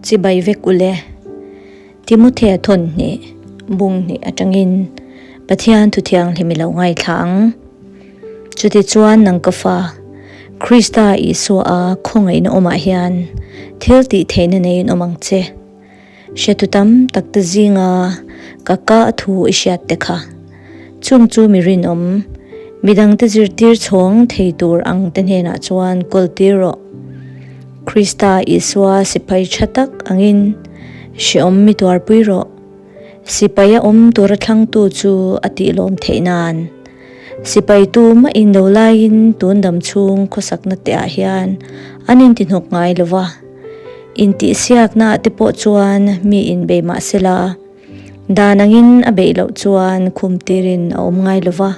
Chibai vek ule. Timothea thawn hnih, bung hnih atangin Pathian thu thianghlim i lo ngaithla ang. Chutichuan nang ka fa, Krista Isua a khawngaihna awmah hian thil tih theihna neiin awm ang che. Hretu tam tak te zinga ka ka a thu i hriat te kha. Chung chu mi rinawm, midangte zirtir chhawng thei tur ang te hnenah chuan kawl tir rawh. Krista Isua sipai tha tak angin hreawm mi tuarpui rawh. Sipai a awm tura thlangtu chu a tihlawm theih nan. Sipai tu mah in do laiin tun dam chhung khawsakna te ah hian an intihnawk ngai lo va. Intihsiakna ah te pawh chuan mi inbei mah sela, dan angin a beih loh chuan khum tirin a awm ngai lo va.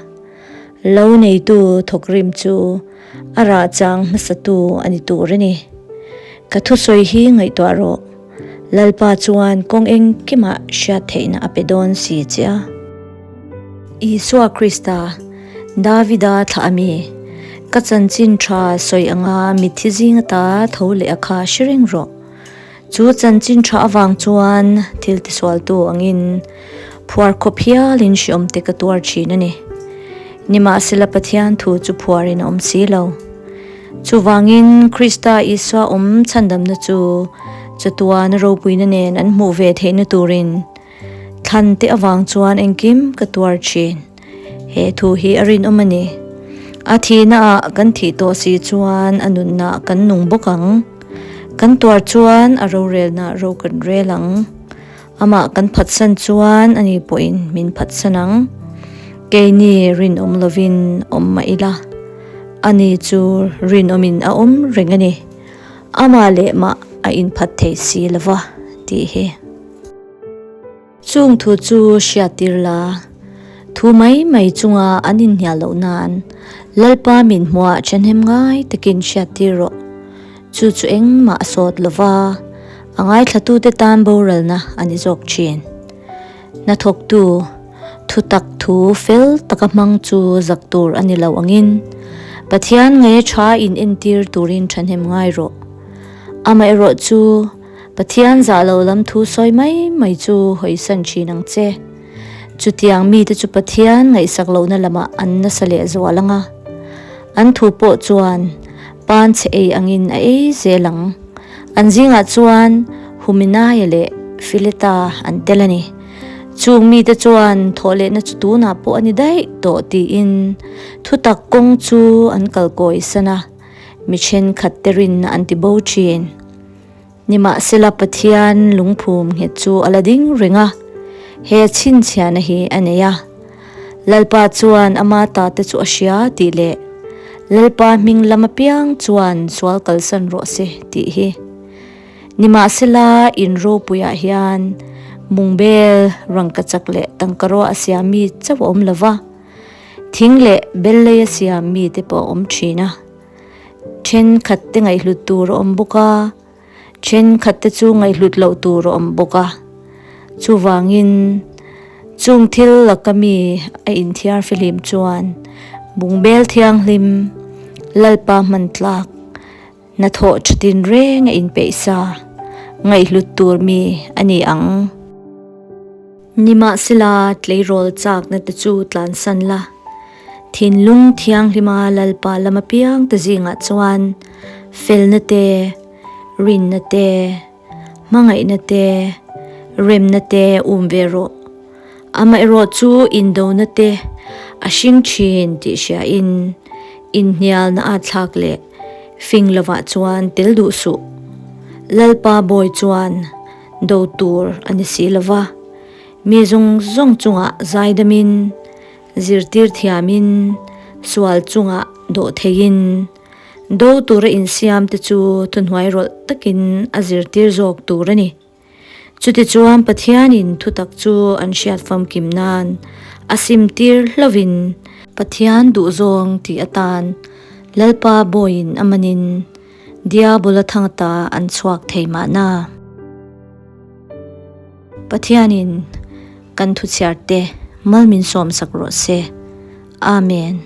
Lo neitu thawkrim chu a rah chang hmasatu a ni tur a ni. Ka thusawi hi ngaihtuah rawh. Lalpa chuan kawng engkimah hriat theihna a pe dawn si che a. Isua Krista, Davida thlah a mi, ka chanchin tha sawi anga mitthi zing ata tho leh a kha hre reng rawh. Chu chanchin tha avang chuan thil tisualtu angin phuar khawp hialin hriawm te ka tuar thin a ni. Nimahsela Pathian thu chu phuarin a awm si lo. Chuvangin Krista Isua awm chhandamna chu chatuana ropuina nen an hmuh ve theihna turin thlan te avang chuan engkim ka tuar thin. He thu hi a rinawm a ni. A thihna ah kan thih tawh si chuan a nunna kan nung bawk ang. Kan tuar chuan a rorelna ro kan rel ang. Amah kan phatsan chuan ani pawhin min phatsan ang. Keini rinawm lovin awm mah ila, ani chu rinawmin a awm reng a ni. Amah leh mah a inphat thei si lo va, tih hi. Chung thu chu hriattir la, thu mai mai chunga an inhnial loh nan Lalpa min hmuah thahnem ngai takin hriattir rawh. Chu chu engmah a sawt lo va, a ngaithlatute tan boralna a ni zawk thin. Hnathawktu, thutak thu fel taka hmang chu zak tur a ni lo angin, Pathian ngaia tha in entir turin thahnem ngai rawh. Amaherawh chu, Pathian zah lo lam thu sawi mai mai chu hawisan thin ang che. Chutiang mite chu Pathian ngaihsak lohna lamah an nasa leh zual ang a. An thu pawh chuan pan chhe ei angin a ei zel ang. An zingah chuan Huminaia leh Fileta an tel a ni. Chung mite chuan thawhlehna chu tunah pawh a ni daih tawh tiin thutak kawng chu an kalkawi san a, mi thenkhat te rinna an ti bo thin. Nimahsela Pathian lungphum nghet chu a la ding reng a, he chhinchhiahna hi a nei a. Lalpa chuan ama ta te chu a hria tih leh Lalpa hming lam apiang chuan sual kalsan rawh se tih hi. Nimahsela in ropuiah hian mungbel, rangkachak leh tangkaraw a siam mi chauh a awm lo va, thing leh bellei a siam mi te pawh a awm thin a. Thenkhat te ngaihhlut tur a awm bawk a, thenkhat te chu ngaihhlut loh tur a awm bawk a. Chuvangin chung thil laka mi a inthiar fihlim chuan bungbel thianghlim, Lalpa hman tlak, hnathawh tha tinreng a inpeih sa, ngaihhlut tur mi a ni ang. Nimahsela, tleirawl chakna te chu tlansan la, thinlung thianghlima Lalpa lam apiang te zingah chuan felna te, rinna te, hmangaihna te, remna te um ve rawh. Amaherawh chu indona te a hring thin tih hriain inhnialna a thlak leh fing lovah chuan tel duh suh. Lalpa bawi chuan Do tur a ni si lo va, mi zawng zawng chungah zaidamin, zirtir thiamin, sual chungah dawh theiin, do tura insiam te chu thuhnuai rawlh takin a zirtir zawk tur a ni. Chutichuan Pathianin thutak chu an hriat famkim nan a simtir hlovin, Pathian duhzawng tih atan Lalpa bawiin a manin, Diabola thangta an chhuak thei mahna. Pathianin kan thuchhiarte mal min sawmsak rawh se. Amen.